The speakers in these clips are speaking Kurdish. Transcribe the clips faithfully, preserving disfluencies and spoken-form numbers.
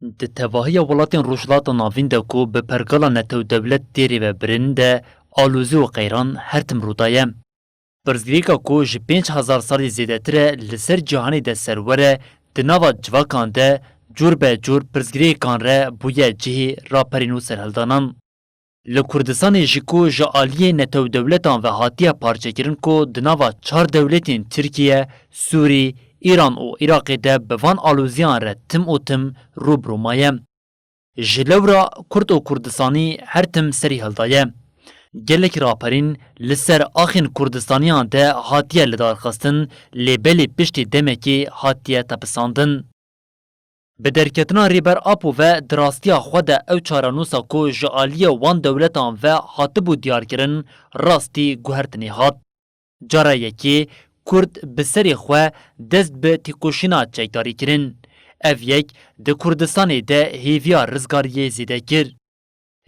Di tevahiya welatên Rojhilata Navîn de ku bi pergala netewdewlet têrê ve birîn de alozî û qeyran her tim rû daye. Pirsgirêka ku ji pênc hezar salî zêdetir e li ser cîhanê de serwer e, di nava civakan de cûr be cûr pirsgirêkan re bûye cihê raperîn û serhildanan. Li Kurdistanê jî ku ji aliyê netewdewletan ve hatiye parçekirin ku di nava çar dewletên Tirkiye, Sûrî, Îran û Iraqê de bi van aloziyan re tim û tim rû bi rû maye. Ji lewra Kurd û Kurdistanî her tim serî hildaye. Gelek raperîn li ser axên Kurdistaniyan de hatiye lidarxistin, lê belê piştî demekê hatiye tepisandin. Bi derketina Rêber Apo ve di rastiya xwe de ew çarenûsa ku ji aliyê wan dewletan ve hatibû diyarkirin, rastî guhertinê hat. Cara yekê Kurd bi serê xwe dest bi têkoşîna çekdarî kirin. Ev yek di Kurdistanê de hêviya rizgariyê zêde kir.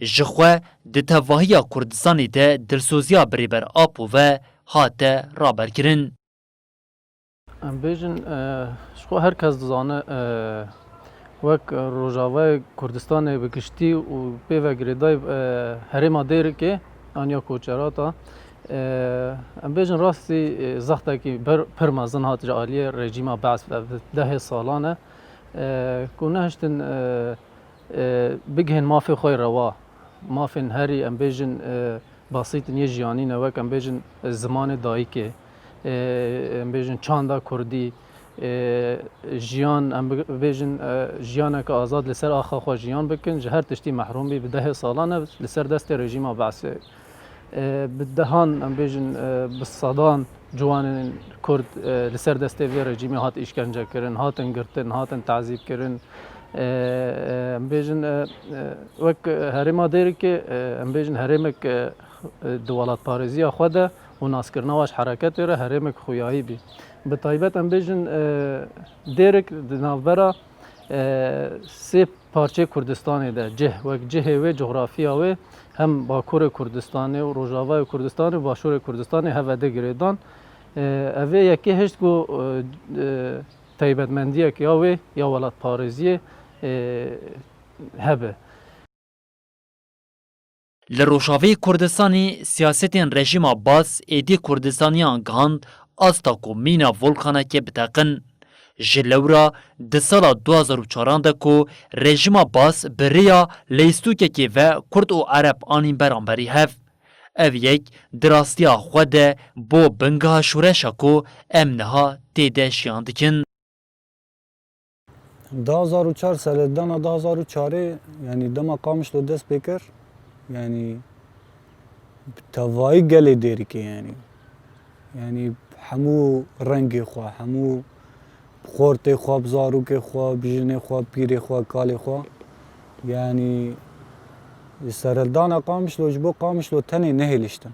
Ji xwe di tevahiya Kurdistanê de dilsoziya bi Rêber Apo ve hate raberkirin. Em bêjin, e, ji xwe her kes dizane, e, wek Rojavayê Kurdistanê bi giştî û pê ve girêdayî, e, herêma Dêrikê an ya Koçerata, e, em bêjin rastî, e, zextekî ber-, pir mezin hat ji aliyê rejîma Be'sê ve bi dehê salan e, e, ku nehiştin, e, e, bigihên mafê xwe rewa. Mafên herî, em bêjin, e, basît in yê jiyanî ne, wek em bêjin, e, zimanê dayikê, e, em bêjin çanda kurdî, e, jiyan, em bi-, bêjin, e, jiyaneke azad li ser axa xwe jiyan bikin, ji her tiştî mehrûm bî, bi dehê salan e li ser destê rejîma Be'sê. E, bi dehan, em bêjin, e, bi sedan ciwanên Kurd, e, li ser destê vê rejîmê hat îşkence kirin, hatin girtin, hatin tezîb kirin. E, e, em bêjin, e, e, wek herêma Dêrikê, e, em bêjin herêmek, e, di welatparêziya xwe de û naskirina wan ji hereketê re herêmek xuyayî bî. Bi taybet em bêjin, e, Dêrik di navbera, e, sê parçeyê Kurdistanê de cih, wek cihê wê, coxrafiya wê, hem Bakurê Kurdistanê û Rojavayê Kurdistanê û Başûrê Kurdistanê heve de girêdan. E, ev ê yekê hişt ku, e, e, taybetmendiyek ya wê ya welatparêziyê, e, hebe. Li Rojavayê Kurdistanê siyasetên rejîma Baas êdî Kurdistaniyan gihand asta ku mîna volkanekê biteqin. Ji lewra di sala du hazar û çaran de ku rejîma Baas bi rêya leyîstokekê ve Kurd û Ereb anîn beramberî hev. Ev yek di rastiya xwe de bû bingeha şoreşa ku em niha tê de jiyan dikin. Du hazar û çar, serhildana du hazar û çarê, yanî dema Qamişlo dest pê kir, yanî bi tevayî gelê Dêrikê, yanî, yanî hemû rengê xwe, hemû bi xortê xwe, bi zarokê xwe, bi jinê xwe, bi pîrê xwe, kalê xwe, yanî serhildana Qamişlo ji bo Qamişlo tenê nehêliştin.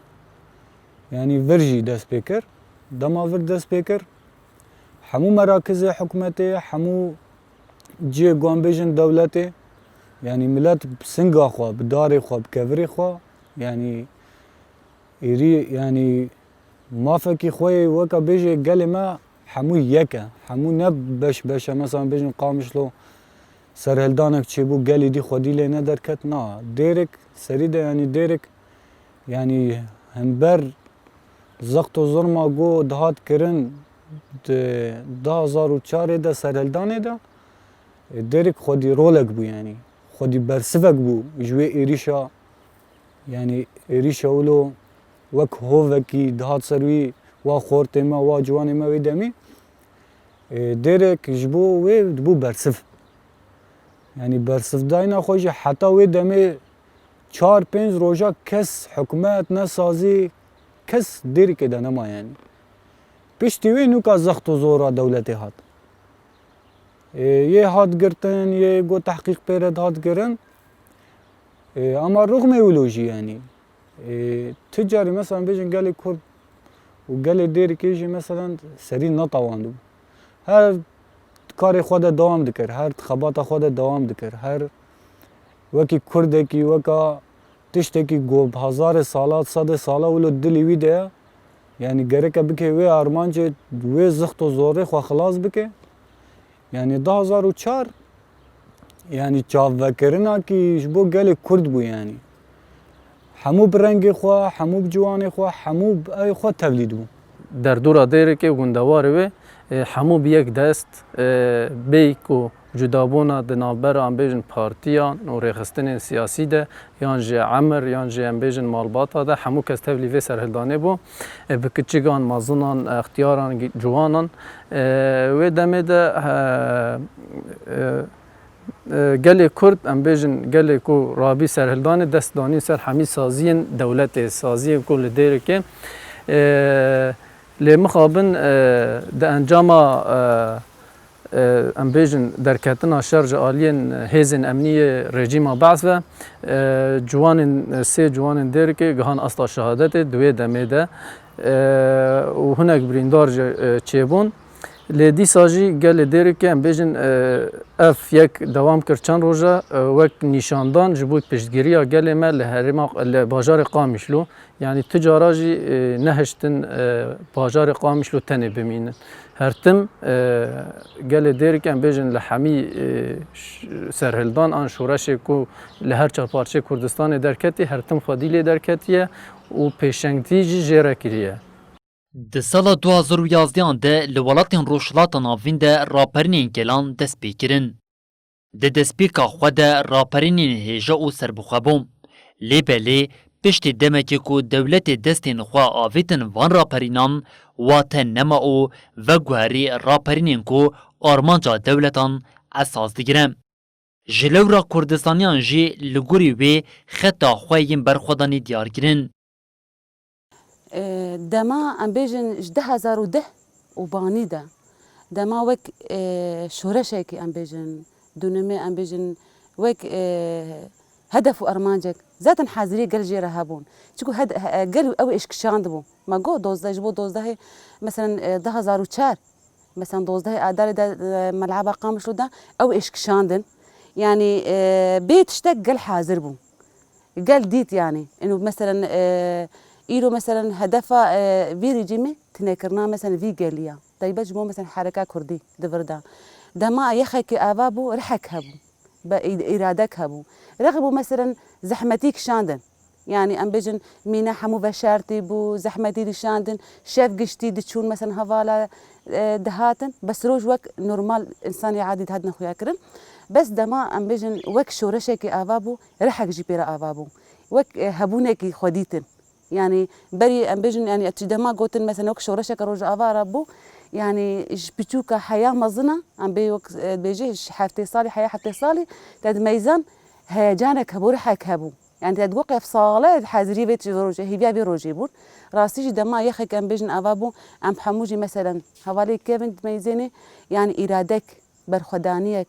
Yanî vir jî dest pê kir. Dema vir dest pê kir, hemû merakizê hikûmetê, hemû cihê ku em bêjin dewletê, yanî milet bi singa xwe, bi darê xwe, bi kevirê xwe, yanî êrî, yanî mafekî xwe yê weke bêjê gelê me hemû yek e. Hemû ne beş beş e. Mesela bêjin Qamişlo serhildanek çêbû, gelê dî xwedî lê ne derket. Na, Dêrik serî de, yanî Dêrik, yanî hember zext û zirma ku dihat kirin di du hazar û çarê de serhildanê de, e, Dêrik xwedî rolek bû, yanî xwedî bersivek bû ji wê êrîşa, yanî êrîşa wilo wek hovekî dihat ser wî, wa xortê me, wa ciwanê me wê demî. E, Dêrik ji bo wê dibû bersiv. Yanî bersivdayîna xwe jî heta wê demê çar pênc roja kes hikûmet ne sazî, kes Dêrikê de nema yanî. Piştî wê nûka zext û zora dewletê hat. Ê, yê hat girtin, yê got tehqîq pê re dihat kirin. Ê, ama rixmê wilo jî yanî. Ê, tu carî mesela bêjin gelê Kurd û gelê Dêrikê jî mesela serî netewandibû. Her karê xwe de dewam dikir, her xebata xwe de dewam dikir, her wekî Kurdekî, weka tiştekî ku bi hezarê sala, sedê sala wilo dilê wî de ye. Yanî gereke bike wê armancê, wê zixt û zorê xwe xilas bike. Yanî du hazar û çar Yanî çavvekirinakî ji bo gelê Kurd bû yanî. Hemû bi rengê xwe, hemû bi ciwanê xwe, hemû bi ayê xwe tevlîd bû. Derdora Dêrikê û gundewarê wê, e, hemû bi yek dest, e, bêyî ku cudabûna di navbera, em bêjin, partiyan û rêxistinên siyasî de, yan jî emir, yan jî, em bêjin, malbata de, hemû kes tevlî vê serhildanê bû. E, bi kiçigan, mezinan, extiyaran, gi-, ciwanan. E, wê demê de, e, e, e, gelê Kurd, em bêjin, gelê ku rabî serhildanê, dest danîn ser hemî saziyên dewletê, saziyên ku li Dêrikê, e, lê mixabin, e, di encama, e, e, em bêjin, derketina şer ji aliyên hêzên emnî yê rejîma Be's ve, e, ciwanên, sê ciwanên Dêrikê gihan asta şehadetê di wê demê de, e, û hinek birîndar jî, e, çêbûn. Lê dîsa jî gelê Dêrikê, em bêjin, e, ev yek dewam kir çend roja, e, wek nîşandan ji bo piştgiriya gelê me li herêma, li bajarê Qamişlo. Yanî tu cara jî, e, nehiştin, e, bajarê Qamişlo tenê bimînin. Her tim, e, gelê Dêrikê, em bêjin, li hemî, e, ş-, serhildan an şoreşê ku li her çar parçeyê Kurdistanê derketî, her tim xwedî lê derketiye û pêşengtî jî jê re kiriye. Di sala du hazar û yazdehan de li welatên Rojhilata Navîn de raperînên gelan dest pê kirin. Di destpêka xwe de raperînên hêja û serbixwe bû. Lê belê piştî demekê ku dewletê destên xwe avêtin van raperînan, wate nema û veguherî raperînên ku armanca dewletan esas digire. Ji lewra Kurdistaniyan jî li gorî wê xeta xwe yên berxwedanê diyar kirin. E, dema em bêjin ji du hezar û deh û banî de, dema wek, e, şoreşekî em bêjin, dûnimê em bêjin wek, e, hedef û armancek, zaten haziriyê gel jê re hebûn. Çiku hed-, he-, gel ew êş kişandibû. Me got dozdeh, ji bo dozdehê, meselen, e, du hezar û çar, meselen, dozdehê Adarê de, e, Melaba Qamişlo de ew êş kişandin. Yanî, e, bê tiştek gel hazir bû. Gel dît yanî. Eno meselen, e, îro meselen hedefa, e, vî rejîmê tinekirina meselen vî gelî ya. Taybet ji bo meselen hereka kurdî di vir de. Dema yexekî ava bû, rihek hebû. Be î-, îradek hebû. Rexî bû meselen zehmetî kişandin. Yanî em bêjin mîna hemû veşartî bû, zehmetî dişandin, şev giştî diçûn meselen hevala, e, dihatin. Bes roj wek normal însanê adî dihatin xuya kirin. Bes dema em bêjin wek şoreşekî ava bû, rihek jî pê re ava bû. Wek, e, hebûnekî xwe dîtin. Yanî berî em bêjin, yanî tu dema gotin mesela wek şoreşeke Rojava re bû, yanî ji piçûka heya mezina, em bê wek, e, bêjî ji heftê salî, heya heftê salî, te di meyzan heyecanek hebû, rihek hebû. Yanî te digot ev sale ez hazirî vê rojê, hêviya vê rojê bûn. Rastî jî dema yexek em bêjin ava bû, em hemû jî meselen hevalê kevin di meyzênê, yanî îradek, berxwedaniyek.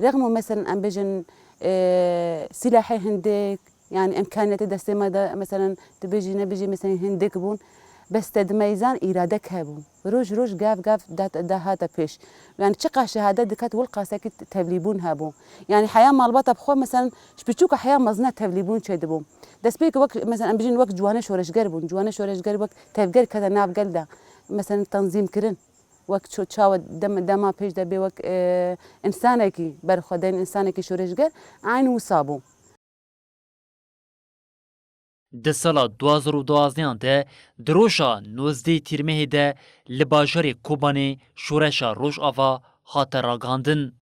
Rexmo meselen em bêjin, e, sîlahê hindik, yanî îmkaniyetê destê me de, meselen, tu bêjî nebêjî, meselen, hindik bûn. Bes te di meyzan îradek hebû. Roj roj, gav gav da, da hate pêş. Yanî çiqas şehadet diket, wilqasekî tevlîbûn hebû. Yanî heya malbata bi xwe, meselen, ji piçûka heya mezina tevlîbûn çêdibû. Destpêkê wek, meselen, em bêjin wek ciwanê şoreşger bûn. Ciwanê şoreşger wek tevger kete nav gel de, meselen, tenzîm kirin. Wek ço-, çawa dem-, dema pêş de bê wek, e, însanekî berxwedên, însanekî şoreşger, eyn wisa bû. Di sala du hazar û duwazdeh de, di roja nozdeh Tîrmehê de li bajarê Kobanê şoreşa Rojava hate ragihandin.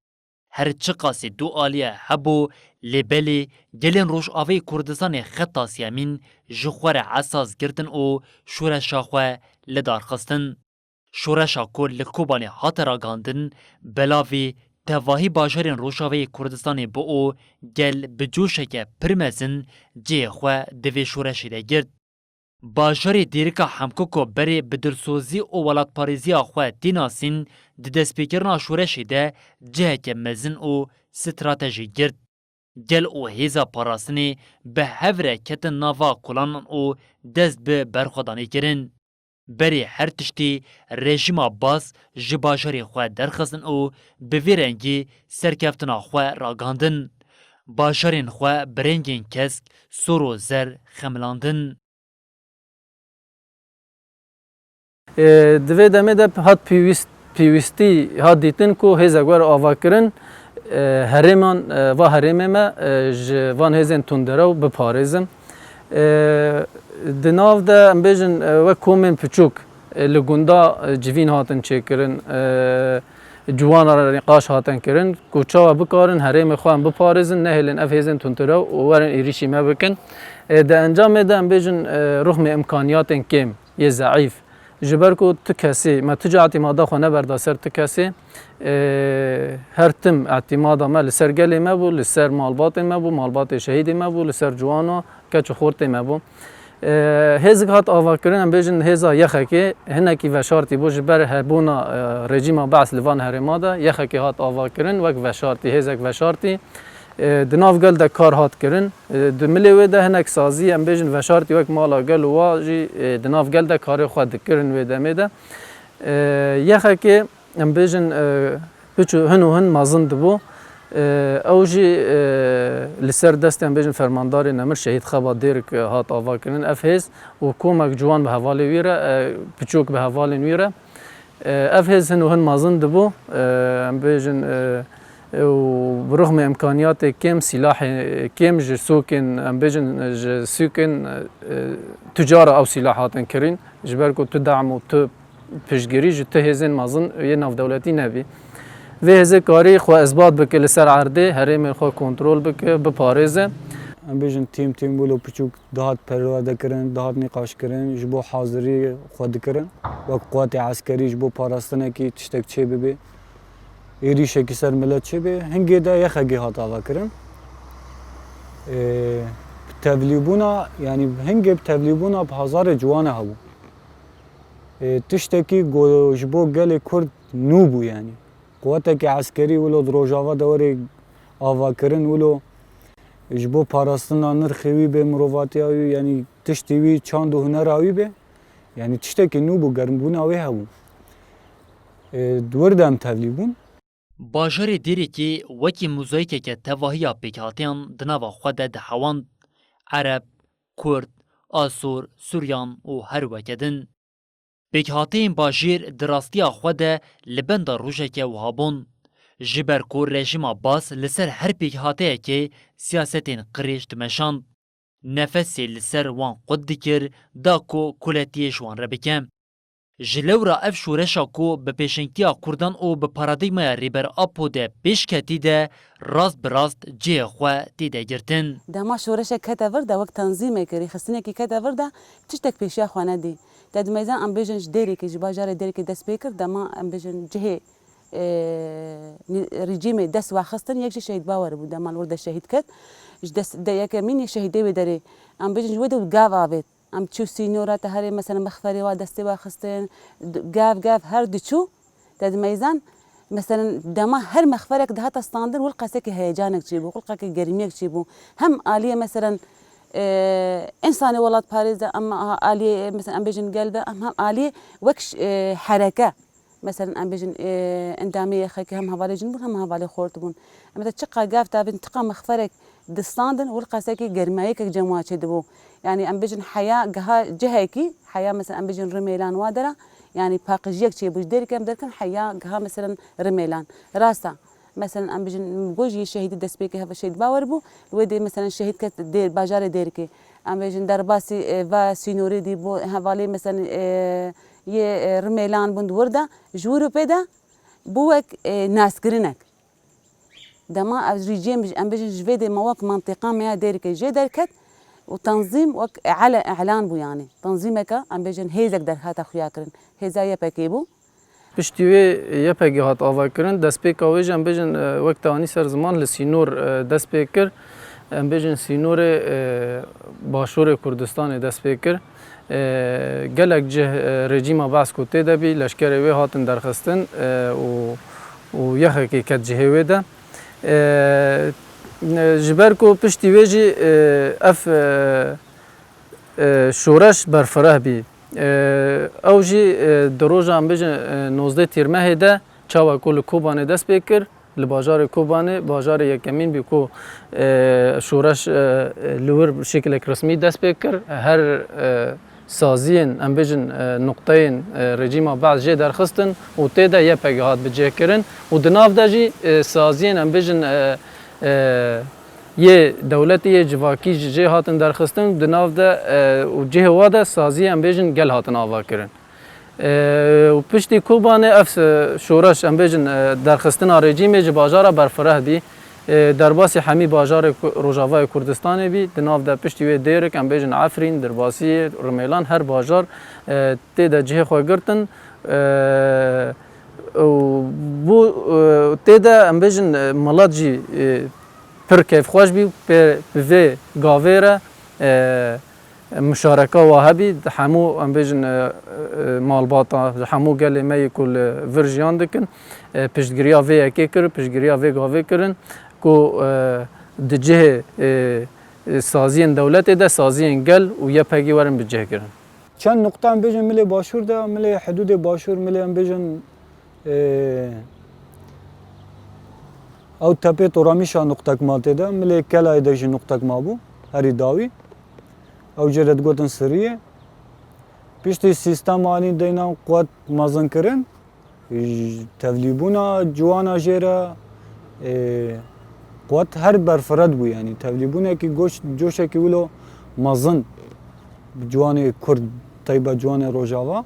Her çiqasî dualiye hebû, lê belê gelên Rojavayê Kurdistanê xeta siyemîn ji xwe re esas girtin û şoreşa xwe li dar xistin. Şoreşa ku li Kobanê hate ragihandin, belavî tevahî bajarên Rojavayê Kurdistanê bû û gel bi coşeke pir mezin cihê xwe di vê şoreşê de girt. Bajarê Dêrika Hemko ku berê bi dilsozî û welatparêziya xwe tê nasîn, di destpêkirina şoreşê de ciheke mezin û stratejîk girt. Gel û hêza parastinê bi hev re ketin nava kolanan û dest bi berxwedanê kirin. Berê her tiştî rejîma Baas ji bajarê xwe derxistin û bi vî rengî serkeftina xwe ragihandin. Bajarên xwe bi rengên kesk, sor û zer xemilandin. Ê, di vê demê de hat pêwîst-, pêwîstî hat dîtin ku hêzek were avakirin, E, herêman, e, va herêmê me, e, ji van hêzên tundrew biparêzin. E, di nav de em bêjin, e, wek komên piçûk, e, li gunda, e, civîn hatin çêkirin, e, ciwana re nîqaş hatin kirin, ku çawa bikarin herêmê xwe em biparêzin, nehêlin ev hêzên tundrew û werin êrîşî me bikin. E, di encamê de em bêjin, e, ruxmê imkaniyatên kêm, yê zeîf, ji ber ku tu kesê, me tu ca îtîmada xwe neberda ser tu kesê, e, her tim îtîmada me li ser gelê me bû, li ser malbatên me bû, malbatê şehîdê me bû, li ser ciwana, keç û xortê me bû. E, hêzik hat avakirin, em bêjin hêza Yexekê, hinekî veşartî bû ji ber hebûna, e, rejîma Be's li van herêma de, Yexekê hat avakirin wek veşartî, hêzek veşartî. E, di nav gel de kar hat kirin. E, di milê wê de hinek sazî, em bêjin veşartî wek mala gel û wa jî, e, di nav gel de karê xwe dikirin wê demê de. E, Yexekê, em bêjin, e, piç û hin û hin mezin dibû. E, ew jî, e, li ser destê, em bêjin, fermandarê nemir Şehîd Xeba Dêrik, e, hat avakirin ev hêz û komek ciwan bi hevalê wî re, e, piçûk bi hevalên wî re. E, ev hêz hin û hin mezin dibû. E, em bêjin, e, û bi rixmê imkaniyatê kêm, sîlahê kêm ji sûkên, em bêjin, ji sûkên, e, tucara ew sîlah hatin kirîn. Ji ber ku tu dam û tu piştgirî ji tu hêzên mezin yê navdewletî nebî. Vê hêzê karî xwe isbat bike li ser erdê, herêmê xwe kontrol bike, biparêze. Em bêjin tîm tîm wilo piçûk dihat perwerde kirin, dihat nîqaş kirin, ji bo hazirî xwe dikirin. Wek quwetê eskerî ji bo parastinekî tiştek çê bibe, êrîşekî ser milet çê be, hingê de Yexekê hat ava kirin. Ê, bi tevlîbûna, yanî hingê bi tevlîbûna bi hazarê ciwane hebû. Ê, tiştekî go-, ji bo gelê Kurd nû bû yanî. Quwetekî eskerî wilo di Rojava de were avakirin, wilo ji bo parastina nirxê wî bê, mirovatiya wî, yanî tiştê wî, çand û hunera wî bê. Yanî tiştekî nû bû, germbûna wê hebû. Ê, di wir de em tevlî bûn. Bajarê Dêrikê wekî mozayîkeke tevahiya pêkhateyan di nava xwe de dihewand. Ereb, Kurd, Asor, Suryan û her weke din. Pêkhateyên bajêr di rastiya xwe de li benda rojeke wiha bûn. Ji ber ku rejîma Bas li ser her pêkhateyekê siyasetên qirêj dimeşand. Nefesê li ser wan qut dikir, da ku kuletiyê ji wan re bike. Ji lewra ev şoreşa ku bi pêşengtiya Kurdan û bi paradîgmaya Rêber Apo de pêş ketî de rast bi rast cihê xwe tê de girtin. Dema şoreşek kete vir de wek tenzîmekî, rêxistinekî kete vir de tiştek pêşiya xwe nedî. Te dimeyzan em bêjin ji Dêrikê, ji bajarê Dêrikê dest pê kir, dema em bêjin cihê, e, nî-, rejîmê dest wexistin, yek jî Şehîd Bawer bû, dema li wir de şehîd ket. Ji dest, de yekemîn yê şehîdê wê derê, em bêjin ji wê de gav avêt. Em çû sînora te herê, mesela mexferê wa destê wa xistin, d-, gav gav her diçû, te dimeyzan, mesela dema her mexferek dihata standin, wilqesekî heyecanek çêbû, wilqekî germiyek çêbû. Hem aliyê, mesela, e, însanê welatparêz de, em a-, aliyê, mesela em bêjin gel ve, em hem aliyê wek ş-, e, hereke. Mesela em bêjin, e, endamê yexekê hem hevalê jin bûn, hem hevalê xort bûn. Em de çiqa gav tavên, çiqa mexferek distandin, wilqesekî germayekek cem wa çêdibû. Yanî em bêjin heya giha cihekî, heya mesela em bêjin Rimêlan wa dera, yanî paqijiyek çêbû. Ji Dêrikê em derkin heya giha mesela Rimêlan. Rast e. Mesela em bêjin, min got jî şehîdê destpêkê heva Şehîd Bawer bû. Wê dê mesela şehîd ket Dêr, bajarê Dêrikê. Em bêjin derbasî, e, va sînorê dî bû, hevalê mesela, e, yê, e, Rimêlan bûn di wir de. Ji wir û pê de bû wek, e, naskirinek. Dema ev rejîm, em bêjin ji vê dê me wek mentiqa me ya Dêrikê jê derket û tenzîm wek ele-, elan bû yanî. Tenzîmeke, em bêjin hêzek derhata xuya kirin. Hêza Y P G bû. Piştî wê Y P G hat avakirin, destpêka wê jî em bêjin, e, wek te anî ser ziman li sînor, e, dest pê kir. Em bêjin sînorê, e, Başûrê Kurdistanê dest pê kir. E, gelek cih, e, rejîma Be's ku tê de bî, leşkerê wê hatin derxistin, e, û, û yexekê ket cihê wê de. E, e, ji ber ku piştî wê jî, e, ev, e, e, şoreş berfireh bî. E, ew jî, e, di roja, em bêjin, e, nozdeh Tîrmehê de çawa ku li Kobanê dest pê kir, li bajarê Kobanê, bajarê yekemîn bî ku, e, şoreş, e, li wir şekilek resmî dest pê kir. Her, e, Saziyên, em bêjin, e, nuqteyên, e, rejîma Be'd jê derxistin û tê de Y P G hat bicihkirin û di nav de jî, e, saziyên, em bêjin, e, e, yê dewletê yê civakî ji jê hatin derxistin û di nav de, e, û cihê wa de saziyê, em bêjin, gel hatin avakirin. E, û piştî Kobanê ev se-, şoreş, em bêjin, e, derxistina rejîmê ji bajara berfireh bî. E, derbasî hemî bajarê Ku-, Rojavayê Kurdistanê bî. Di nav de piştî wê Dêrik, em bêjin Efrîn, Dirbasiyê, Rimêlan, her bajar, e, tê de cihê xwe girtin. E, û bû, e, tê de, em bêjin, e, milet jî, e, pir kêfxweş bî, pê, bi vê gavê re, e, muşareka wa hebî, hemû, em bêjin, e, e, malbata, hemû gelê me yê ku li vir jiyan dikin, e, piştgiriya vê yekê kir, piştgiriya vê gavê kirin ku, e, di cihê, e, e, saziyên dewletê de saziyên gel û Y P G werin bicihkirin. Çend nuqte em bêjin milê başûr de, milê hidûdê başûr, milê em bêjin, e, ew tepê Toramîşa nuqtek ma tê de, milê Kelayê de jî nuqtek ma bû, herî dawî. Ew jê re digotin Siriyê. Piştî sîstema anî deyna quwet mezin kirin. J-, tevlîbûna ciwana jê re, ê, quwet her berfiret bû, yanî tevlîbûnekî goş-, coşekî wilo mezin bi ciwanê Kurd, teyba ciwanê Rojava.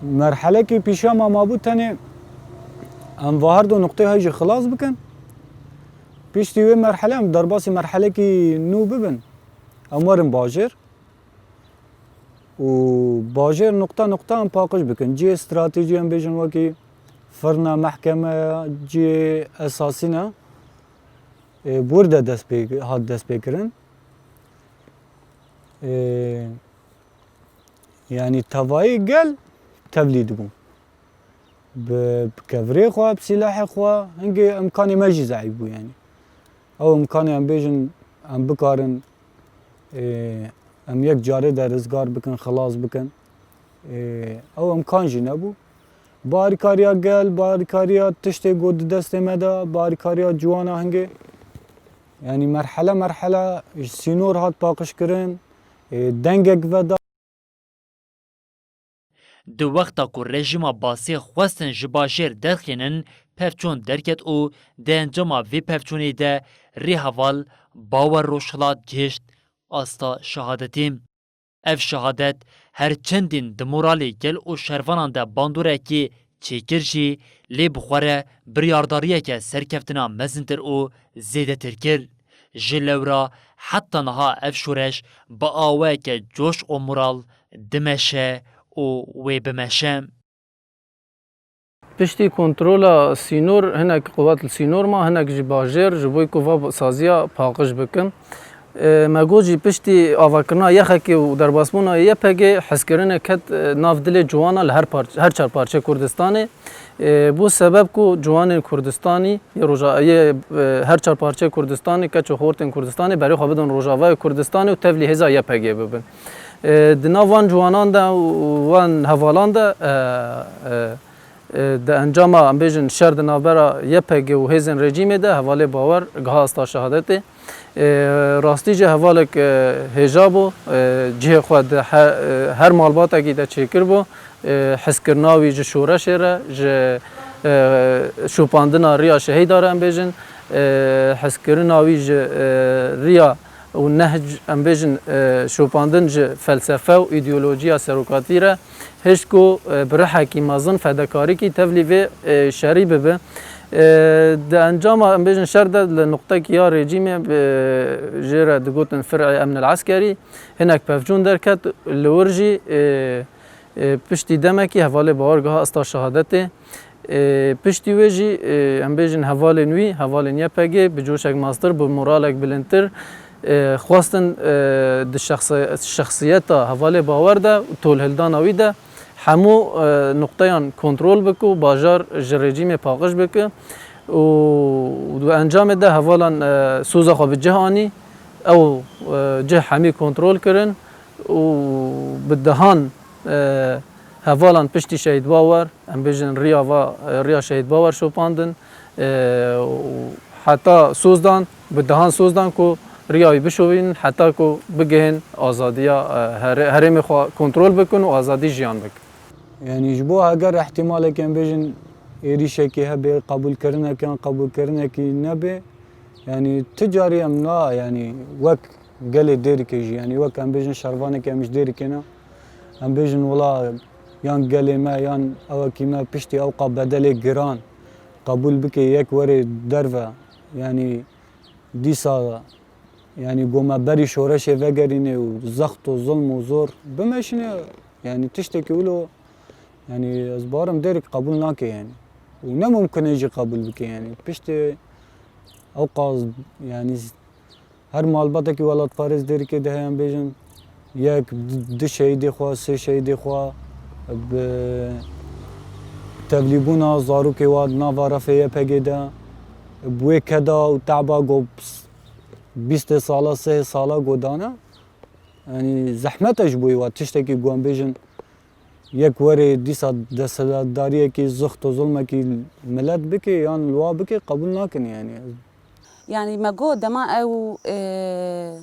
Merhelekî pîşa ma mabû tenê em va her du nuqtê hay jî xilas bikin. Piştî wê merhele em derbasî merhelekî nû bibin. Em werin bajêr. Û bajêr nuqta nuqta em paqij bikin. Cihê stratejî em bêjin wekî firna, mehkeme, cihê esasî ne. Ê, bi wir de dest pê, hat destpêkirin. Ê, yanî tevayê gel tevlî dibû. Bi, bi kevirê xwe, bi sîlahê xwe, hingê imkanê me jî zeîf bû yanî. Ew imkanê em bêjin, em bikarin, ê, em yek carê de rizgar bikin, xilas bikin. Ê, ew imkan jî nebû. Bi harîkariya gel, bi harîkariya tiştê ku di destê me de, bi harîkariya ciwana hingê. Yanî merhele merhele ji sînor hat paqijkirin, ê, dengek veda. Di wexta ku rejîma Basê xwestin ji bajêr derxînin, pevçûn derket û di encama vê pevçûnê de rêheval Bawer Rojhilat gihişt asta şehadetê. Ev şehadet her çendîn di moralê gel û şervanan de bandorekî çêkir jî, lê bi xwe re biryardariyeke serkeftina mezintir û zêdetir kir. Ji lewra heta niha ev şoreş bi awayeke coş û moral dimeşe û wê bimeşe. Piştî kontrola sînor, hinek quwet li sînor ma, hinek ji bajêr, ji bo ku va saziya paqij bikin. E, me got jî piştî avakirina yexekê û derbasbûna Y P G, hezkirinê ket, e, nav dilê ciwana li her par-, her çar parçeyê Kurdistanê. E, bû sebeb ku ciwanên Kurdistanî yê roja-, yê, e, her çar parçeyê Kurdistanê, keç û xortên Kurdistanê berê xwe bidin Rojavayê Kurdistanê û tevlî hêza Y P G bibin. E, di nav van ciwanan de û van hevalan de, e, e, e, di encama, em bêjin, şer di navbera Y P G û hêzên rejîmê de hevalê Bawer giha asta şehadetê. E, rastî jî hevalek, e, hêja bû, e, cihê xwe di he-, e, her malbatekî de çêkir bû. E, hezkirina wî ji şoreşê re, ji, e, şopandina riya şehîda re, em bêjin, e, hezkirina wî ji, e, riya û nehc, em bêjin, e, şopandin ji felsefe û îdeolojiya serokatî re, hişt ku, e, bi rihekî mezin fedekarîkî tevlî vê, e, şerî bibe. E, di encama, em bêjin, şer de li nuqtekî ya rejîmê, e, jê re digotin fir'ê emnil eskerî, hinek pevçûn derket, li wir jî, e, e, piştî demekî hevalê Bawer giha asta şehadetê. E, piştî wê jî, e, em bêjin hevalên wî, hevalên Y P G bi coşek meztir, bi moralek bilindtir, e, xwestin, e, di şexsi-, şexsiyeta hevalê Bawer de, tolhildana wî de hemû, e, nuqteyan kontrol bike û bajar ji rejîmê paqij bike û di encamê de hevalan, e, soza xwe bi cih anî, ew, e, cih hemî kontrol kirin û bi dehan, e, hevalan piştî Şehîd Bawer, em bêjin riya va, riya Şehîd Bawer şopandin, e, û heta soz dan, bi dehan soz dan ku Riyayî bişovînin heta ku bigihên azadiya, e, here-, herêmê xwe kontrol bikin û azadî jiyan bikin. Yanî ji bo heger ihtimaleke em bêjin êrîşekî hebe, qebûlkirineke yan qebûlkirinekî nebe, yanî ti carî em na, yanî wek gelê Dêrikê jî, yanî wek em bêjin şervanekî em ji Dêrikê ne, em bêjin wela yan gelê me yan ewekî me piştî ewqa bedelê giran qebûl bike yek were derve, yanî dîsa, yanî ku me berî şoreşê vegerîne û zext û zilm û zor bimeşine, yanî tiştekî wilo, yanî ez barim Dêrik qebûl nake yanî. Û ne mumkin e jî qebûl bike yanî. Piştê ewqas, yanî her malbatekî welatparêz Dêrikê de heye em bêjin, yek, du, du şehîdê xwe, sê şehîdê xwe bi tevlîbûna zarokê wa di nava refê Y P G de, bi wê keda û teba ku bîstê sala, sihê sala ku dane, yanî zehmet e ji bo wa tiştekî ku em bêjin yek were dîsa desthilatdariyekî, zixt û zulmekî milet bike yan li wa bike qebûl nakin yanî. Yanî me got dema ew, e,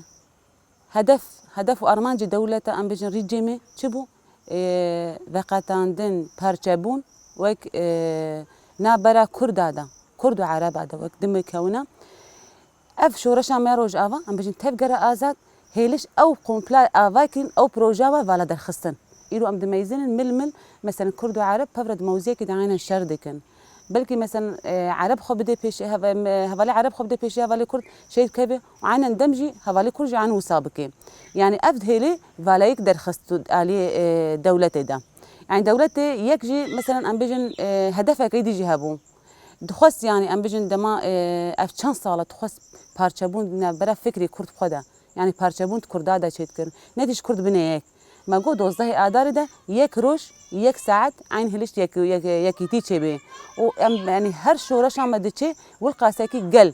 hedef, hedef û armancê dewleta em bêjin rejîmê çi bû? E, veqetandin, parçebûn wek, e, navbera Kurda de, Kurd û Ereba de wek dimikewine. Ev şoreşa me Rojava, em bêjin tevgera azad, hêliş ew komple ava kirin, ew proje ve vala derxistin. Îro em dimeyzînin mil mil, meselen Kurd û Ereb pevre di mewziyekî de aynen şer dikin. Belkî meselen, e, Ereb xwe bide pêşî, heve-, me-, hevalê Ereb xwe bide pêşî hevalê Kurd şehîd bikeve û aynen dem jî hevalê Kurd jî aynen wisa bike. Yanî ev hêlê valayek derxist aliyê, e, dewletê de. Yanî dewletê yek jî meselen em bêjin, e, hedefeke dî jî hebû. Dixwest, yanî em bêjin dema, e, ev çend sala dixwest parçebûn di navbera fikrê Kurd xwe de, yanî parçebûn di Kurda de çêdikir. Nedî ji Kurd bine yek. Me got dozdehê Adarê de yek roj, yek saet eyn hilişt yek, yek, yekîtî çêbê. Û em, yanî her şoreşa me diçê wilqasekî gel,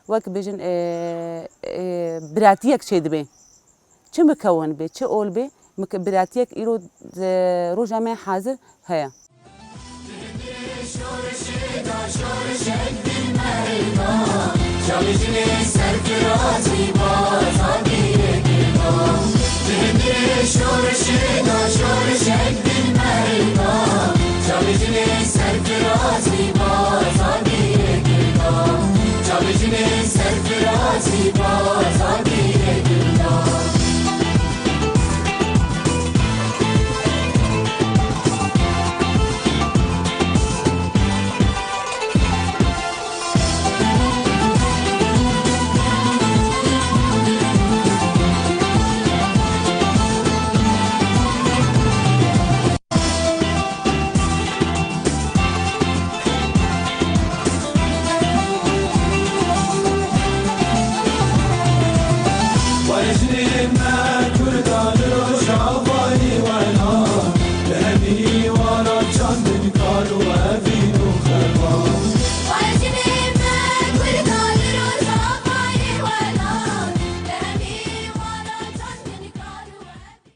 wek bêjin, e, e, biratiyek çêdibê. Çi mikewin bê, çi ol bê, mik-, biratiyek îro, e, roja me hazir heye. Şoreşê da şoreşek dî me heyna, çalî jinê serfirazî baz,